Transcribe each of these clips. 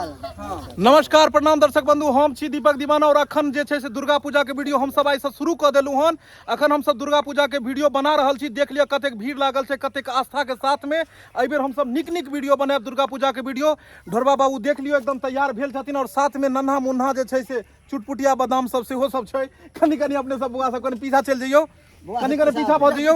नमस्कार प्रणाम दर्शक बंधु, हम छी दीपक दीवाना और अखन जे छै से दुर्गा पूजा के वीडियो हम सब आइ से शुरू कऽ देलहुँ हन। अखन हम सब दुर्गा पूजा के वीडियो बना रहल छी। देख लिअ कतेक भीड़ लागल छै, कतेक आस्था के साथ में एहि बेर हम सब नीक नीक वीडियो बनायब दुर्गा पूजा के वीडियो। ढोरबा बाबू देख लियौ एकदम तैयार भेल छथिन और साथ में नन्हा मुन्हा जे छै से चुटपुटिया बादाम सब सेहो सब छै। कनि कनि अपने सब बौआ सब कनि पीछा चलि जइयौ, कनि कनि पीछा भऽ जइयौ।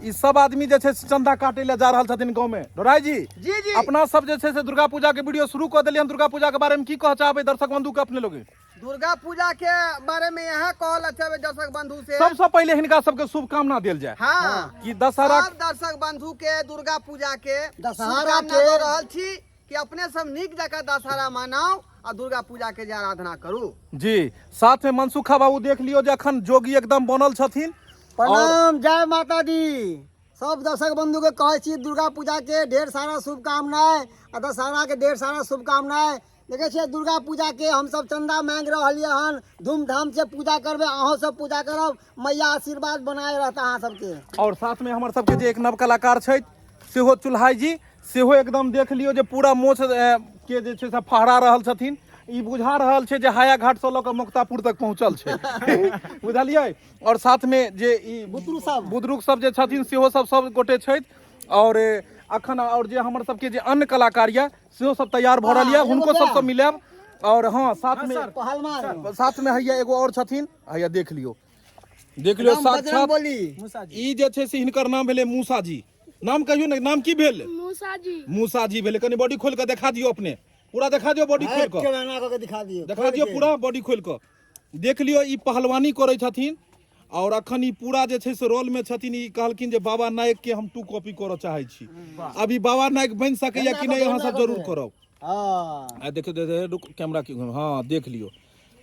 ई सब आदमी जे छै से चंदा काटे लए जा रहल छथिन गाँव में। ढोराई जी, जी जी, अपना सब जे छै से दुर्गा पूजा के वीडियो शुरू कऽ देलियन। दुर्गा पूजा के बारे में की कह चाहबै दर्शक बंधु के अपने लोग? दुर्गा पूजा के बारे में यहाँ कहल चाहबै दर्शक बंधु से, सबसे पहले हिनका सबके शुभकामना देल जाय। हाँ, कि दशहरा सब दर्शक बंधु के दुर्गा पूजा के दशहरा शुभकामना के- दऽ रहल छी कि अपने सब नीक जकाँ दशहरा मनाउ आ दुर्गा पूजा के जे आराधना करू। जी, साथ में मनसुखा बाबू देख लियो जे अखन जोगी एकदम बनल छथिन। प्रणाम, जय माता दी। सब दर्शक बंधु के कहै छी दुर्गा पूजा के ढेर सारा शुभकामनाएं आ दशहरा के ढेर सारा शुभकामनाएं। देखै छियै दुर्गा पूजा के हमसब चंदा मांगि रहलियै हन, धूमधाम से पूजा करबै, अहूँ सब पूजा करब, मैया आशीर्वाद बनाए रहता अहाँ सबके। और साथ में हमर सबके जे एक नव कलाकार छथि सेहो चुल्हाई जी सेहो एकदम देख लियौ जे पूरा मोछ के जे छै से फहरा रहल छथिन। ई बुझा रहल छै जे हाया घाट से लऽ कऽ मुक्तापुर तक पहुँचल छै, बुझलियै। और साथ में जे ई बुतरू सब, बुजुर्ग सब जे छथिन सेहो सब सब गोटे छथि। और अखन और जे हमर सबके जे अन्य कलाकार यऽ सेहो सब तैयार भऽ रहल यऽ, हुनको सबसँ मिलायब। और हाँ, साथ में पहलवान, साथ में हैया एगो और छथिन, हैया देख लियौ, देख लियौ राम बजरंग साक्षात बोली ई जे छै से हिनकर नाम भेलै मूसा जी। नाम कहियौ ने, नाम की भेल? मूसा जी। मूसा जी भेलै। कनि बॉडी खोल कऽ देखा दियौ अपने, पूरा देखा दियौ बॉडी खोल कऽ, एना कऽ के दिखा दियौ, देखा दियौ पूरा बॉडी खोल कऽ देख लियौ। ई पहलवानी करै छथिन और अखन ई पूरा जे छै से रोल में छथिन। ई कहलखिन जे बाबा नायक के हम टू कॉपी करऽ चाहै छी। अभी बाबा नायक बनि सकैया कि नहि, अहाँ सब जरूर करब। हाँ, आ देखियौ, रुक, कैमरा की घुम, हाँ देख लियौ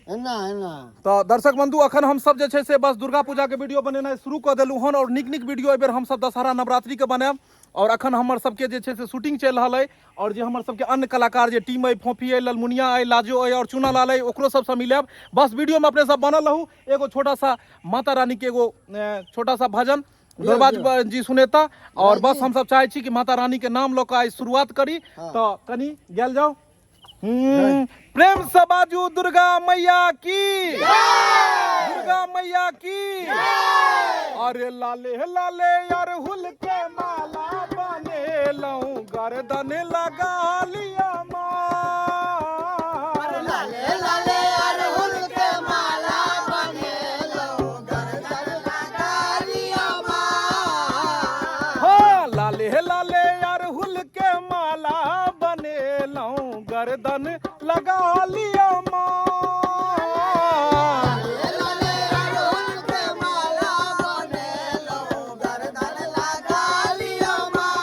एना एना। तऽ दर्शक बंधु, अखन हम सब जे छै से बस दुर्गा पूजा के वीडियो बनेनाइ शुरू कऽ देलहुँ हन और नीक नीक वीडियो एहि बेर हम सब दशहरा नवरात्रि के बनायब। और अखन हमर सबके जे छै से शूटिंग चलि रहल अइ और जे हमर सबके अन्य कलाकार जे टीम अइ, फोफी अइ, ललमुनिया अइ, लाजो अइ और चूना लाल अइ, ओकरो सबसँ मिलायब। बस वीडियो में अपने सब बनल रहू। एगो छोटा सा माता रानी के एगो छोटा सा भजन दुर्गा जी सुनेता और बस हम सब चाहै छी कि माता रानी के नाम लऽ कऽ आइ शुरुआत करी। तऽ कनि गेल जाउ। प्रेम से बाजू दुर्गा मैया की, दुर्गा मैया की। अरे लाले लाले अरहुल के माला बनेलहुँ, गर्दन लगा लिया माँ। लाले लाले अरहुल के माला बनेलहुँ, गर्दन लगा लिया माँ। हाँ, लाले लाले अरहुल के माला बनेलहुँ, गर्दन लगा लिया माँ। लाले लाले अरहुल के माला बनेलहुँ, गर्दन लगा लिया माँ।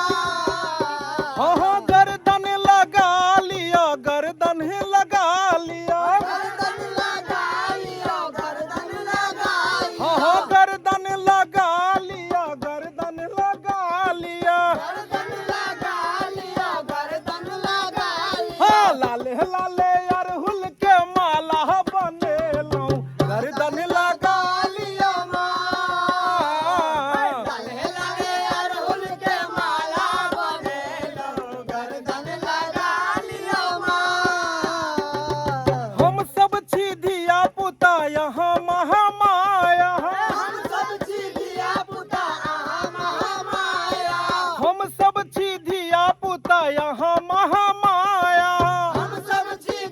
हाँ हाँ, गर्दन लगा लिया, गर्दन लगा लिया, गर्दन लगा लिया, गर्दन लगा लिया, हाँ हाँ, गर्दन लगा लिया, गर्दन लगा लिया, गर्दन लगा लिया, गर्दन लगा लिया। हाँ, लाले लाले अरहुल के माला बनेलहुँ, गर्दन लगा लिया माँ। माँ। लाले लाले अरहुल के माला बनेलहुँ, गर्दन लगा लिया माँ। हम सब छी धिया पुता यहाँ महामाया, हम सब छी धिया पुता अहाँ महामाया, हम सब छी धिया पुता यहाँ महामाया, हम सब छी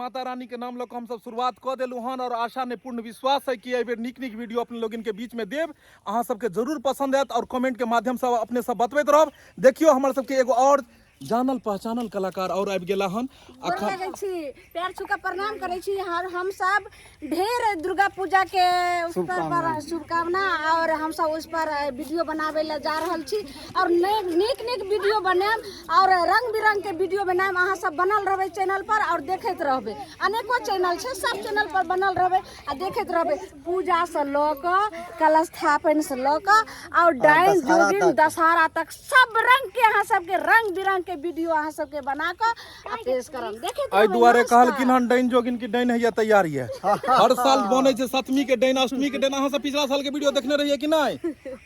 माता रानी के नाम लऽ कऽ हमसब शुरुआत कऽ देलहुँ हन और आशा ने पूर्ण विश्वास है कि एहि बेर नीक नीक वीडियो अपने लोगन के बीच में देब, अहाँ सबके जरूर पसंद आयत और कमेंट के माध्यम से अपने सब बतबैत रहब। देखियो हमर सबके एगो और जानल पहचानल कलाकार और आबि गेला हन। गोर लगै छी, पैर छू के प्रणाम करै छी। हम सब ढेर दुर्गा पूजा के उस पर शुभकामना और हम सब उस पर वीडियो बनावे ला जा रहल छी और नीक नीक वीडियो बनायब और रंग बिरंग के वीडियो बनायब। अहाँ सब बनल रहबै चैनल पर और देखैत रहबै। अनेको चैनल छै, सब चैनल पर बनल रहबै आ देखैत रहबै। पूजा से लऽ कऽ कलश स्थापन से लऽ कऽ और डाइन जोगिन दशहरा तक सब रंग के अहाँ सबके रंग बिरंग के वीडियो अहाँ सबके बना कऽ आ पेश करब। देखैत एहि दुआरे कहलखिन हन डाइन जोगिन की डाइन हैया तैयार ये। हर साल बनै छै सप्तमी के डाइन, अष्टमी के डाइन। अहाँ सब पिछला साल के वीडियो देखने रहिए कि नहीं?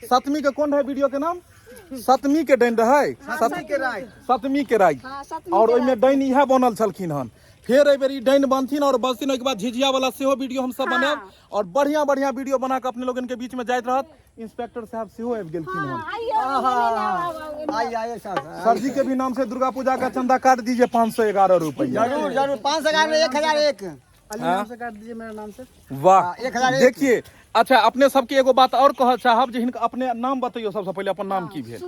सप्तमी के कोन रहे वीडियो के नाम? सप्तमी के डाइन रहे, सप्तमी के राति। सप्तमी के राति। और ओहिमे डाइन इएह बनल छलखिन हन। फेर एहि बेर ई डाइन बनथिन और बसथिन। ओहिके बाद झिझिया वाला सेहो वीडियो हमसब बनायब और बढ़िया बढ़िया वीडियो बना के अपने लोगन के बीच में जाइत रहत। इंस्पेक्टर साहब सेहो आबि गेलखिन हन। आइए आइए सर। सर जी के भी नाम से दुर्गा पूजा का चंदा काट दीजिए 511 रुपया। जरूर जरूर, 511 1001। हाँ? वाह, देखिए। अच्छा, अपने सबके एगो बात और कह चाहब जे हिनका अपने नाम बतैयो। सबसे पहिले अपन नाम की भेल?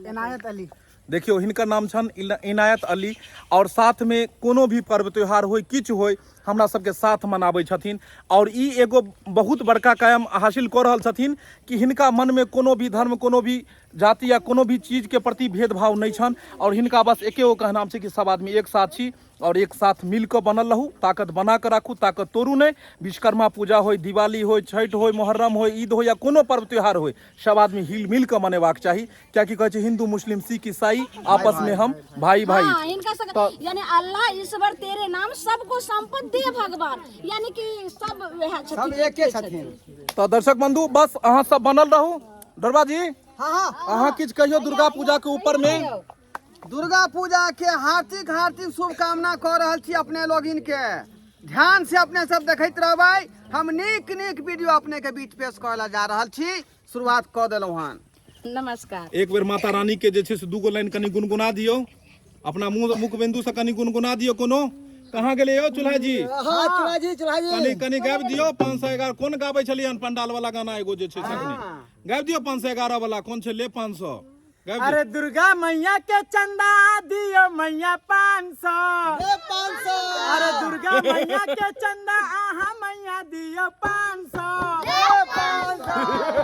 इनायत अली। देखियो हिनकर नाम छन इनायत अली और साथ में कोनो भी पर्व त्योहार होय किछु होय हमरा सबके साथ मनाबै छथिन और ई एगो बहुत बड़का कायम हासिल कऽ रहल छथिन कि हिनका मन में कोनो भी धर्म, कोनो भी जाति या कोनो भी चीज के प्रति भेदभाव नहीं छन और हिनका बस एके गो कहनाम छै कि सब आदमी एक साथ छी और एक साथ मिल कऽ बनल रहू, ताकत बना कऽ राखू, ताकत तोड़ू नहि। विश्वकर्मा पूजा होय, दिवाली होय, छठि होय, मोहर्रम होय, ईद होय या कोनो पर्व त्योहार होय, सब आदमी हिल मिल कऽ मनेबाक चाही। कियाकि कहै छै हिंदू मुस्लिम सिख ईसाई आपस में हम भाई भाई। हाँ, इनका सब यानी अल्लाह ईश्वर तेरे नाम सबको संपत्ति दे भगवान, यानी कि सब वएह छथिन, सब एके छथिन। तऽ दर्शक बंधु बस अहाँ सब बनल रहू। डरबा जी, हाँ हाँ, अहाँ किछु कहियौ दुर्गा पूजा के ऊपर में। दुर्गा पूजा के हार्दिक हार्दिक शुभकामना कऽ रहल छी अपने लोगिन के। ध्यान से अपने सब देखैत रहबै, हम नीक नीक वीडियो अपने के बीच पेश करय ला जा रहल छी। शुरुआत कऽ देलहुँ हन। नमस्कार। एक बेर माता रानी के जे छै से दूगो लाइन कनि गुनगुना दियौ, अपना मुँह मुख बिंदु से कनि गुनगुना दियौ। कोनो कहाँ गेलै यौ चूल्हा जी? हाँ चूल्हा जी, चूल्हा जी कनि कनि गाबि दियौ। 511 कोन गाबै छलियै हन पंडाल वाला गाना एगो जे छै से गाबि दियौ। 511 वाला कोन छै? ले 500। अरे दुर्गा मैया के चंदा दियो मैया 500। 500। अरे दुर्गा मैया के चंदा आहा मैया दियो 500। 500।